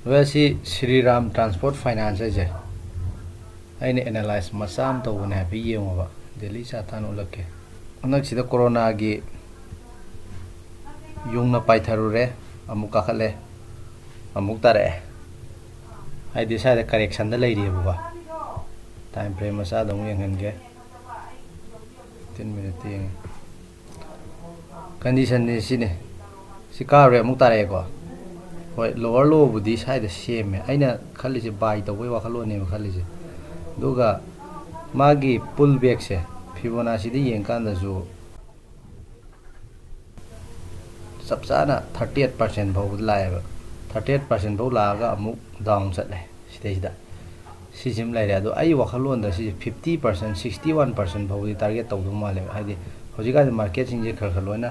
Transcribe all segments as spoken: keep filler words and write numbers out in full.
ꯑꯗꯨꯒ ꯁꯤ Shriram transport finance ꯍꯥꯏꯁꯦ ꯑꯩꯅ ꯑꯦꯅꯥꯂꯥꯏꯁ ꯃꯆꯥ ꯑꯃ ꯇꯧꯕꯅꯦ, ꯍꯥꯏꯐꯦꯠ ꯌꯦꯡꯉꯣꯕ꯫ ꯗꯦꯂꯤ ꯆꯥꯔꯠ ꯍꯥꯟꯅ ꯎꯠꯂꯛꯀꯦ꯫ ꯍꯟꯗꯛꯁꯤꯗ ꯀꯣꯔꯣꯅꯥꯒꯤ ꯌꯨꯡꯅ ꯄꯥꯏꯊꯔꯨꯔꯦ, ꯑꯃꯨꯛ ꯀꯥꯈꯠꯂꯦ, ꯑꯃꯨꯛ ꯇꯥꯔꯛꯑꯦ꯫ ꯍꯥꯏꯗꯤ ꯁ꯭ꯋꯥꯏꯗ ꯀꯔꯦꯛꯁꯟꯗ ꯂꯩꯔꯤꯑꯕꯀꯣ꯫ ꯇꯥꯏꯝ ꯐ꯭ꯔꯦꯝ ꯃꯆꯥꯗ ꯑꯃꯨꯛ ꯌꯦꯡꯍꯟꯒꯦ꯫ ꯐꯤꯐꯇꯤꯟ ꯃꯤꯅꯤꯠꯇ ꯌꯦꯡꯉꯦ꯫ ꯀꯟꯗꯤꯁꯟꯁꯤ ꯁꯤꯅꯤ꯫ ꯁꯤ ꯀꯥꯔꯨꯔꯦ, ꯑꯃꯨꯛ ꯇꯥꯔꯛꯑꯦꯀꯣ꯫ ꯍꯣꯏ, ꯂꯣꯋꯔ ꯂꯣꯕꯨꯗꯤ ꯁ꯭ꯋꯥꯏꯗ ꯁꯦꯝꯃꯦ꯫ ꯑꯩꯅ ꯈꯜꯂꯤꯁꯦ ꯕꯥꯏ ꯇꯧꯕꯩ ꯋꯥꯈꯜꯂꯣꯟꯅꯦꯕ ꯈꯜꯂꯤꯁꯦ꯫ ꯑꯗꯨꯒ ꯃꯥꯒꯤ ꯄꯨꯜ ꯕꯦꯛꯁꯦ ꯐꯤꯕꯣꯅꯥꯁꯤꯗ ꯌꯦꯡꯀꯥꯟꯗꯁꯨ ꯆꯞ ꯆꯥꯅ ꯊꯥꯔꯇꯤ ꯑꯩꯠ ꯄꯥꯔꯁꯦꯟ ꯐꯥꯎꯕꯗ ꯂꯥꯛꯑꯦꯕ꯫ ꯊꯥꯔꯇꯤ ꯑꯩꯠ ꯄꯥꯔꯁꯦꯟ ꯐꯥꯎ ꯂꯥꯛꯑꯒ ꯑꯃꯨꯛ ꯗꯥꯎꯟ ꯆꯠꯂꯦ ꯁꯤꯗꯩꯁꯤꯗ꯫ ꯁꯤꯁꯤꯃ ꯂꯩꯔꯦ꯫ ꯑꯗꯣ ꯑꯩ ꯋꯥꯈꯜꯂꯣꯟꯗ ꯁꯤꯁꯦ fifty percent, sixty one percent ꯐꯥꯎꯕꯗꯤ ꯇꯥꯔꯒꯦꯠ ꯇꯧꯗꯧ ꯃꯥꯜꯂꯦꯕ꯫ ꯍꯥꯏꯗꯤ ꯍꯧꯖꯤꯛꯀꯥꯟꯗꯤ ꯃꯥꯔꯀꯦꯠꯁꯤꯡꯁꯦ ꯈꯔ ꯈꯔ ꯂꯣꯏꯅ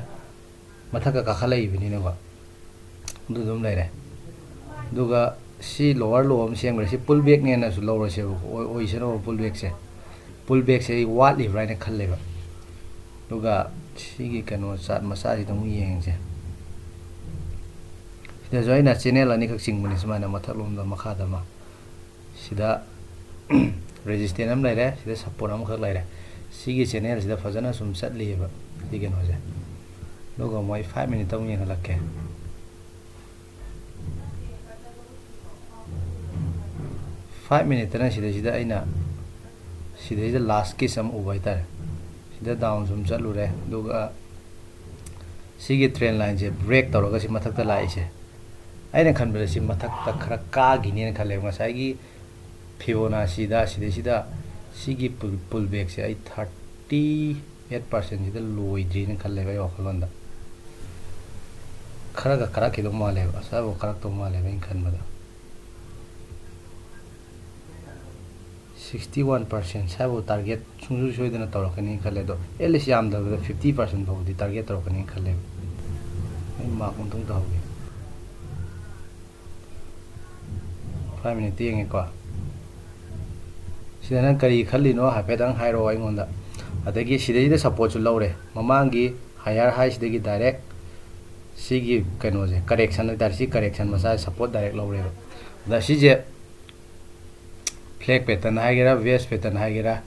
ꯃꯊꯛꯀ ꯀꯥꯈꯠꯂꯛꯏꯕꯅꯤꯅꯀꯣ꯫ ꯑꯗꯨ ꯑꯗꯨꯝ ꯂꯩꯔꯦ꯫ ꯑꯗꯨꯒ ꯁꯤ ꯂꯣꯋꯔ ꯂꯣ ꯑꯃ ꯁꯦꯝꯈ꯭ꯔꯦ꯫ ꯁꯤ ꯄꯨꯜ ꯕꯦꯛꯅꯦꯅꯁꯨ ꯂꯧꯔꯁꯦꯕꯀꯣ꯫ ꯑꯣꯏ-, ꯑꯣꯏꯁꯅꯨꯕ ꯄꯨꯜ ꯕꯦꯛꯁꯦ꯫ ꯄꯨꯜ ꯕꯦꯛꯁꯦ ꯑꯩ ꯋꯥꯠꯂꯤꯕ꯭ꯔꯥ ꯍꯥꯏꯅ ꯈꯜꯂꯦꯕ꯫ ꯑꯗꯨꯒ ꯁꯤꯒꯤ ꯀꯩꯅꯣ ꯆꯥꯔꯠ ꯃꯆꯥꯁꯤꯗ ꯑꯃꯨꯛ ꯌꯦꯡꯁꯦ꯫ ꯁꯤꯗꯁꯨ ꯑꯩꯅ ꯆꯦꯅꯦꯜ ꯑꯅꯤꯈꯛ ꯆꯤꯡꯕꯅꯤ, ꯁꯨꯃꯥꯏꯅ ꯃꯊꯛꯂꯣꯝꯗ ꯃꯈꯥꯗ ꯑꯃ꯫ ꯁꯤꯗ ꯔꯦꯖꯤꯁꯇꯦꯟꯁ ꯑꯃ ꯂꯩꯔꯦ, ꯁꯤꯗ ꯁꯞꯄꯣꯔꯠ ꯑꯃꯈꯛ ꯂꯩꯔꯦ꯫ ꯁꯤꯒꯤ ꯆꯦꯅꯦꯜꯁꯤꯗ ꯐꯖꯅ ꯁꯨꯝ ꯆꯠꯂꯤꯑꯕ ꯁꯤ ꯀꯩꯅꯣꯁꯦ꯫ ꯑꯗꯨꯒ ꯃꯣꯏ ꯐꯥꯏꯚ ꯃꯤꯅꯤꯠꯇ ꯑꯃꯨꯛ ꯌꯦꯡꯍꯜꯂꯛꯀꯦ꯫ ꯐꯥꯏꯚ ꯃꯤꯅꯤꯠꯇꯅ ꯁꯤꯗꯩꯁꯤꯗ ꯑꯩꯅ ꯁꯤꯗꯩꯁꯤꯗ ꯂꯥꯁ ꯀꯦꯁ ꯑꯃ ꯎꯕ ꯍꯥꯏꯇꯥꯔꯦ꯫ ꯁꯤꯗ ꯗꯥꯎꯟ ꯁꯨꯝ ꯆꯠꯂꯨꯔꯦ, ꯑꯗꯨꯒ ꯁꯤꯒꯤ ꯇ꯭ꯔꯦꯟ ꯂꯥꯏꯟꯁꯦ ꯕ꯭ꯔꯦꯛ ꯇꯧꯔꯒ ꯁꯤ ꯃꯊꯛꯇ ꯂꯥꯛꯏꯁꯦ, ꯑꯩꯅ ꯈꯟꯕꯗ ꯁꯤ ꯃꯊꯛꯇ ꯈꯔ ꯀꯥꯈꯤꯅꯦꯅ ꯈꯜꯂꯦꯕ꯫ ꯉꯁꯥꯏꯒꯤ ꯐꯤꯕꯣꯅꯥꯁꯤꯗ ꯁꯤꯗꯩꯁꯤꯗ ꯁꯤꯒꯤ ꯄꯨꯜ, ꯄꯨꯜ ꯕꯦꯛꯁꯦ ꯑꯩ ꯊꯥꯔꯇꯤ ꯑꯩꯠ ꯄꯥꯔꯁꯦꯟꯁꯤꯗ ꯂꯣꯏꯗ꯭ꯔꯤꯅ ꯈꯜꯂꯦꯕ ꯑꯩ ꯋꯥꯈꯜꯂꯣꯟꯗ꯫ ꯈꯔꯒ ꯀꯥꯔꯛꯈꯤꯗꯧ ꯃꯥꯜꯂꯦꯕ, ꯑꯁ꯭ꯋꯥꯏꯐꯥꯎ ꯀꯥꯔꯛꯇꯧ ꯃꯥꯜꯂꯦꯕ ꯑꯩꯅ ꯈꯟꯕꯗ꯫ ꯁꯤꯛꯁꯇꯤ ꯋꯥꯟ ꯄꯥꯔꯁꯦꯟ ꯁ꯭ꯋꯥꯏꯐꯥꯎ ꯇꯥꯔꯒꯦꯠ ꯁꯨꯡꯁꯣꯏ ꯁꯣꯏꯗꯅ ꯇꯧꯔꯛꯀꯅꯤ ꯈꯜꯂꯦ꯫ ꯑꯗꯣ ꯑꯦꯠ ꯂꯤꯁ ꯌꯥꯝꯗꯕꯗ ꯐꯤꯐꯇꯤ ꯄꯥꯔꯁꯦꯟ ꯐꯥꯎꯕꯗꯤ ꯇꯥꯔꯒꯦꯠ ꯇꯧꯔꯛꯀꯅꯤ ꯈꯜꯂꯦꯕ꯫ ꯑꯩ ꯃꯥꯔꯛ ꯑꯃꯨꯛꯇꯪ ꯇꯧꯍꯧꯒꯦ꯫ ꯐꯥꯏꯚ ꯃꯤꯅꯤꯠꯇ ꯌꯦꯡꯉꯦꯀꯣ꯫ ꯁꯤꯗ ꯅꯪ ꯀꯔꯤ ꯈꯜꯂꯤꯅꯣ ꯍꯥꯏꯐꯦꯠꯇꯪ ꯍꯥꯏꯔꯛꯑꯣ ꯑꯩꯉꯣꯟꯗ꯫ ꯑꯗꯒꯤ ꯁꯤꯗꯩꯁꯤꯗ ꯁꯞꯄꯣꯔꯠꯁꯨ ꯂꯧꯔꯦ꯫ ꯃꯃꯥꯡꯒꯤ ꯍꯥꯏꯌꯔ ꯍꯥꯏꯁꯤꯗꯒꯤ ꯗꯥꯏꯔꯦꯛ ꯁꯤꯒꯤ ꯀꯩꯅꯣꯁꯦ correction ꯍꯥꯏꯇꯥꯔꯦ, ꯁꯤ correction ꯃꯆꯥ support direct ꯂꯧꯔꯦꯕ꯫ ꯑꯗ ꯁꯤꯁꯦ flag pattern ꯍꯥꯏꯒꯦꯔꯥ, wedge pattern ꯍꯥꯏꯒꯦꯔꯥ,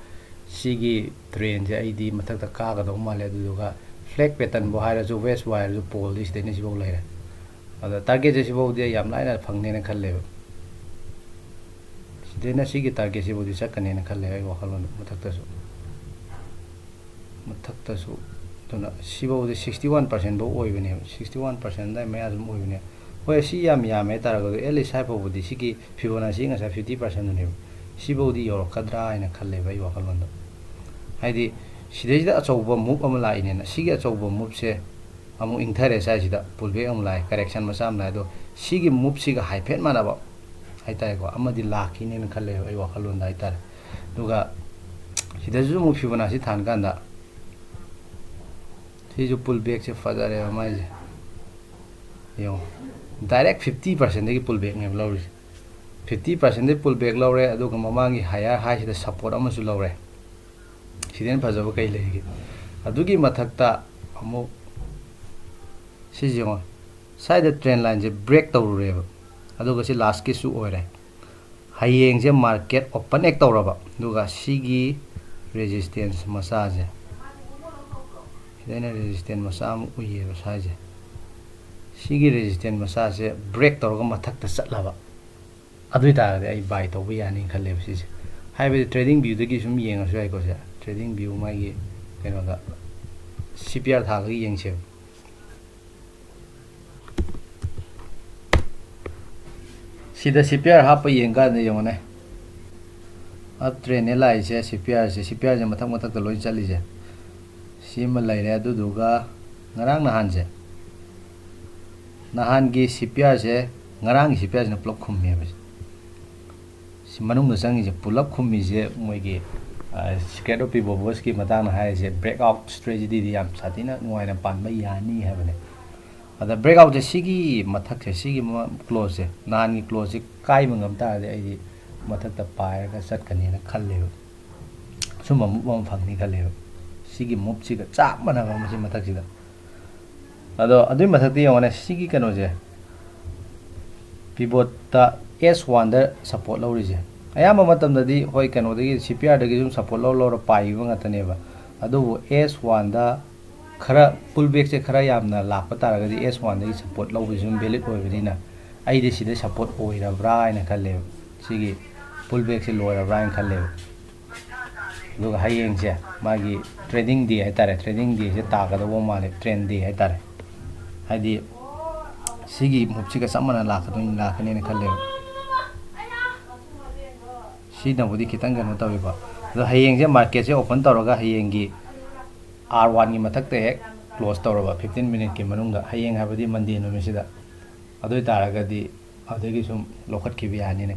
ꯁꯤꯒꯤ trendꯁꯦ ꯑꯩꯗꯤ ꯃꯊꯛꯇ ꯀꯥꯒꯗꯧ ꯃꯥꯜꯂꯦ꯫ ꯑꯗꯨꯗꯨꯒ flag patternꯕꯨ ꯍꯥꯏꯔꯁꯨ, wedgeꯕꯨ ꯍꯥꯏꯔꯁꯨ, poleꯗꯤ ꯁꯤꯗꯩꯅ ꯁꯤꯐꯥꯎ ꯂꯩꯔꯦ꯫ ꯑꯗ targetꯁꯦ ꯁꯤꯐꯥꯎꯗꯤ ꯑꯩ ꯌꯥꯝ ꯂꯥꯏꯅ ꯐꯪꯅꯦꯅ ꯈꯜꯂꯦꯕ꯫ ꯁꯤꯗꯩꯅ ꯁꯤꯒꯤ targetꯁꯤꯐꯥꯎꯗꯤ ꯆꯠꯀꯅꯦꯅ ꯈꯜꯂꯦ ꯑꯩ ꯋꯥꯈꯜꯂꯣꯟꯗ, ꯃꯊꯛꯇꯁꯨ꯫ ꯃꯊꯛꯇꯁꯨ꯫ ꯑꯗꯨꯅ ꯁꯤꯐꯥꯎꯗꯤ sixty one percent ꯐꯥꯎ ꯑꯣꯏꯕꯅꯦꯕ, sixty one percent ꯑꯗꯥꯏ ꯃꯌꯥ ꯑꯗꯨꯝ ꯑꯣꯏꯕꯅꯦ꯫ ꯍꯣꯏ, ꯁꯤ ꯌꯥꯝ ꯌꯥꯝꯃꯦ ꯍꯥꯏꯇꯥꯔꯒꯁꯨ, ꯑꯦꯜ ꯑꯦꯁ ꯑꯥꯏ ꯐꯥꯎꯕꯗꯤ ꯁꯤꯒꯤ Fibonacci ꯉꯁꯥꯏ fifty percent ꯗꯨꯅꯦꯕ, ꯁꯤꯐꯥꯎꯗꯤ ꯌꯧꯔꯛꯀꯗ꯭ꯔꯥ ꯍꯥꯏꯅ ꯈꯜꯂꯦꯕ ꯑꯩ ꯋꯥꯈꯜꯂꯣꯟꯗ꯫ ꯍꯥꯏꯗꯤ ꯁꯤꯗꯩꯁꯤꯗ ꯑꯆꯧꯕ move ꯑꯃ ꯂꯥꯛꯏꯅꯦꯅ, ꯁꯤꯒꯤ ꯑꯆꯧꯕ moveꯁꯦ ꯑꯃꯨꯛ ꯏꯪꯊꯔꯦ ꯁ꯭ꯋꯥꯏꯁꯤꯗ, pullback ꯑꯃꯨꯛ ꯂꯥꯛꯑꯦ, correction ꯃꯆꯥ ꯑꯃ ꯂꯥꯛꯑꯦ꯫ ꯑꯗꯣ ꯁꯤꯒꯤ moveꯁꯤꯒ ꯍꯥꯏꯐꯦꯠ ꯃꯥꯟꯅꯕ ꯍꯥꯏꯇꯥꯔꯦꯀꯣ, ꯑꯃꯗꯤ ꯂꯥꯛꯈꯤꯅꯦꯅ ꯈꯜꯂꯦꯕ ꯑꯩ ꯋꯥꯈꯜꯂꯣꯟꯗ ꯍꯥꯏꯇꯥꯔꯦ꯫ ꯑꯗꯨꯒ ꯁꯤꯗꯁꯨ ꯑꯃꯨꯛ Fibonacci ꯊꯥꯟ ꯀꯥꯟꯗ ꯁꯤꯁꯨ pullbackꯁꯦ ꯐꯖꯔꯦꯕ ꯃꯥꯏꯁꯦ꯫ ꯌꯦꯡꯉꯣ, direct fifty percentꯗꯒꯤ pullbackꯅꯦꯕ ꯂꯧꯔꯤꯁꯦ꯫ Fifty percentꯗꯒꯤ pullback ꯂꯧꯔꯦ, ꯑꯗꯨꯒ ꯃꯃꯥꯡꯒꯤ higher highꯁꯤꯗ support ꯑꯃꯁꯨ ꯂꯧꯔꯦ꯫ ꯁꯤꯗꯩ ꯍꯦꯟꯅ ꯐꯖꯕ ꯀꯩ ꯂꯩꯔꯤꯒꯦ? ꯑꯗꯨꯒꯤ ꯃꯊꯛꯇ ꯑꯃꯨꯛ ꯁꯤꯁꯦ ꯌꯦꯡꯉꯣ, ꯁ꯭ꯋꯥꯏꯗ trend lineꯁꯦ break ꯇꯧꯔꯨꯔꯦꯕ, ꯑꯗꯨꯒ ꯁꯤ lastꯀꯤꯁꯨ ꯑꯣꯏꯔꯦ꯫ ꯍꯌꯦꯡꯁꯦ market open ꯍꯦꯛ ꯇꯧꯔꯕ, ꯑꯗꯨꯒ ꯁꯤꯒꯤ resistance ꯃꯆꯥꯁꯦ, ꯁꯤꯗ ꯑꯩꯅ resistance ꯃꯆꯥ ꯑꯃ ꯎꯏꯌꯦꯕ ꯁ꯭ꯋꯥꯏꯁꯦ, ꯁꯤꯒꯤ resistance ꯃꯆꯥꯁꯦ break ꯇꯧꯔꯒ ꯃꯊꯛꯇ ꯆꯠꯂꯕ, ꯑꯗꯨ ꯑꯣꯏꯇꯥꯔꯒꯗꯤ ꯑꯩ buy ꯇꯧꯕ ꯌꯥꯅꯤ ꯈꯜꯂꯦꯕ ꯁꯤꯁꯦ꯫ ꯍꯥꯏꯕꯗꯤ trading viewꯗꯒꯤ ꯁꯨꯝ ꯌꯦꯡꯉꯁꯨ ꯌꯥꯏꯀꯣ ꯁꯦ, trading view ꯃꯥꯒꯤ ꯀꯩꯅꯣꯗ C P R ꯊꯥꯜꯂꯒ ꯌꯦꯡꯁꯦꯕ꯫ ꯁꯤꯗ C P R ꯍꯥꯞꯄ ꯌꯦꯡꯀꯥꯟꯗ ꯌꯦꯡꯉꯨꯅꯦ, up trendꯅꯦ ꯂꯥꯛꯏꯁꯦ꯫ C P Rꯁꯦ, C P Rꯁꯦ ꯃꯊꯛ ꯃꯊꯛꯇ ꯂꯣꯏ ꯆꯠꯂꯤꯁꯦ꯫ ꯁꯤꯃ ꯂꯩꯔꯦ꯫ ꯑꯗꯨꯗꯨꯒ ꯉꯔꯥꯡ ꯅꯍꯥꯟꯁꯦ, ꯅꯍꯥꯟꯒꯤ C P Rꯁꯦ, ꯉꯔꯥꯡꯒꯤ C P Rꯁꯤꯅ ꯄꯨꯂꯞ ꯈꯨꯝꯃꯦꯕ꯫ ꯁꯤ ꯃꯅꯨꯡꯗ ꯆꯪꯉꯤꯁꯦ, ꯄꯨꯂꯞ ꯈꯨꯝꯃꯤꯁꯦ ꯃꯣꯏꯒꯤ, ꯑ, Secret of Pivot ꯀꯤ ꯃꯇꯥꯡꯗ ꯍꯥꯏꯔꯤꯁꯦ, breakout strategy ꯗꯤ ꯌꯥꯝ ꯁꯥꯊꯤꯅ ꯅꯨꯡꯉꯥꯏꯅ ꯄꯥꯟꯕ ꯌꯥꯅꯤ ꯍꯥꯏꯕꯅꯦ꯫ ꯑꯗ breakoutꯁꯦ, ꯁꯤꯒꯤ ꯃꯊꯛꯁꯦ, ꯁꯤꯒꯤ ꯃ-, closeꯁꯦ, ꯅꯍꯥꯟꯒꯤ closeꯁꯦ ꯀꯥꯏꯕ ꯉꯝ ꯇꯥꯔꯗꯤ ꯑꯩꯗꯤ ꯃꯊꯛꯇ ꯄꯥꯏꯔꯒ ꯆꯠꯀꯅꯤꯅ ꯈꯜꯂꯦꯕ꯫ ꯁꯨꯝꯕ move ꯑꯃ ꯐꯪꯅꯤ ꯈꯜꯂꯦꯕ꯫ ꯁꯤꯒꯤ moveꯁꯤꯒ ꯆꯞ ꯃꯥꯟꯅꯕ ꯑꯃ ꯁꯤ ꯃꯊꯛꯁꯤꯗ꯫ ꯑꯗꯣ ꯑꯗꯨꯒꯤ ꯃꯊꯛꯇ ꯌꯦꯡꯉꯣꯅꯦ, ꯁꯤꯒꯤ ꯀꯩꯅꯣꯁꯦ, ꯄꯤꯕꯣꯠꯇ ꯑꯦꯁ ꯋꯥꯟꯗ ꯁꯞꯄꯣꯔꯠ ꯂꯧꯔꯤꯁꯦ꯫ ꯑꯌꯥꯝꯕ ꯃꯇꯝꯗꯗꯤ ꯍꯣꯏ, ꯀꯩꯅꯣꯗꯒꯤ, ꯁꯤ ꯄꯤ ꯑꯥꯔꯗꯒꯤ ꯁꯨꯝ ꯁꯞꯄꯣꯔꯠ ꯂꯧꯔ ꯂꯧꯔ ꯄꯥꯏꯈꯤꯕ ꯉꯥꯛꯇꯅꯦꯕ꯫ ꯑꯗꯨꯕꯨ ꯑꯦꯁ ꯋꯥꯟꯗ ꯈꯔ, ꯄꯨꯜ ꯕꯦꯛꯁꯦ ꯈꯔ ꯌꯥꯝꯅ ꯂꯥꯛꯄ ꯇꯥꯔꯒꯗꯤ ꯑꯦꯁ ꯋꯥꯟꯗꯒꯤ ꯁꯞꯄꯣꯔꯠ ꯂꯧꯕꯁꯤ ꯁꯨꯝ ꯚꯦꯂꯤꯠ ꯑꯣꯏꯕꯅꯤꯅ, ꯑꯩꯗꯤ ꯁꯤꯗ ꯁꯞꯄꯣꯔꯠ ꯑꯣꯏꯔꯕ꯭ꯔꯥ ꯍꯥꯏꯅ ꯈꯜꯂꯦꯕ꯫ ꯁꯤꯒꯤ ꯄꯨꯜ ꯕꯦꯛꯁꯦ ꯂꯣꯏꯔꯕ꯭ꯔꯥ ꯍꯥꯏꯅ ꯈꯜꯂꯦꯕ꯫ ꯑꯗꯨꯒ ꯍꯌꯦꯡꯁꯦ ꯃꯥꯒꯤ ꯇ꯭ꯔꯦꯗꯤꯡ ꯗꯦ ꯍꯥꯏꯇꯥꯔꯦ, ꯇ꯭ꯔꯦꯗꯤꯡ ꯗꯦꯁꯦ ꯇꯥꯒꯗꯧꯕ ꯃꯥꯜꯂꯦ, ꯇ꯭ꯔꯦꯟ ꯗꯦ ꯍꯥꯏꯇꯥꯔꯦ꯫ ꯍꯥꯏꯗꯤ ꯁꯤꯒꯤ ꯃꯨꯞꯁꯤꯒ ꯆꯞ ꯃꯥꯟꯅ ꯂꯥꯛꯀꯗꯣꯏꯅꯤ, ꯂꯥꯛꯀꯅꯦꯅ ꯈꯜꯂꯦꯕ꯫ ꯁꯤꯅꯕꯨꯗꯤ ꯈꯤꯇꯪ ꯀꯩꯅꯣ ꯇꯧꯋꯤꯀꯣ꯫ ꯑꯗꯣ ꯍꯌꯦꯡꯁꯦ ꯃꯥꯔꯀꯦꯠꯁꯦ ꯑꯣꯄꯟ ꯇꯧꯔꯒ ꯍꯌꯦꯡꯒꯤ ꯑꯥꯔ ꯋꯥꯟꯒꯤ ꯃꯊꯛꯇ ꯍꯦꯛ ꯀ꯭ꯂꯣꯁ ꯇꯧꯔꯕ ꯐꯤꯐꯇꯤꯟ ꯃꯤꯅꯤꯠꯀꯤ ꯃꯅꯨꯡꯗ, ꯍꯌꯦꯡ ꯍꯥꯏꯕꯗꯤ ꯃꯟꯗꯦ ꯅꯨꯃꯤꯠꯁꯤꯗ, ꯑꯗꯨ ꯑꯣꯏ ꯇꯥꯔꯒꯗꯤ ꯑꯗꯨꯗꯒꯤ ꯁꯨꯝ ꯂꯧꯈꯠꯈꯤꯕ ꯌꯥꯅꯤꯅ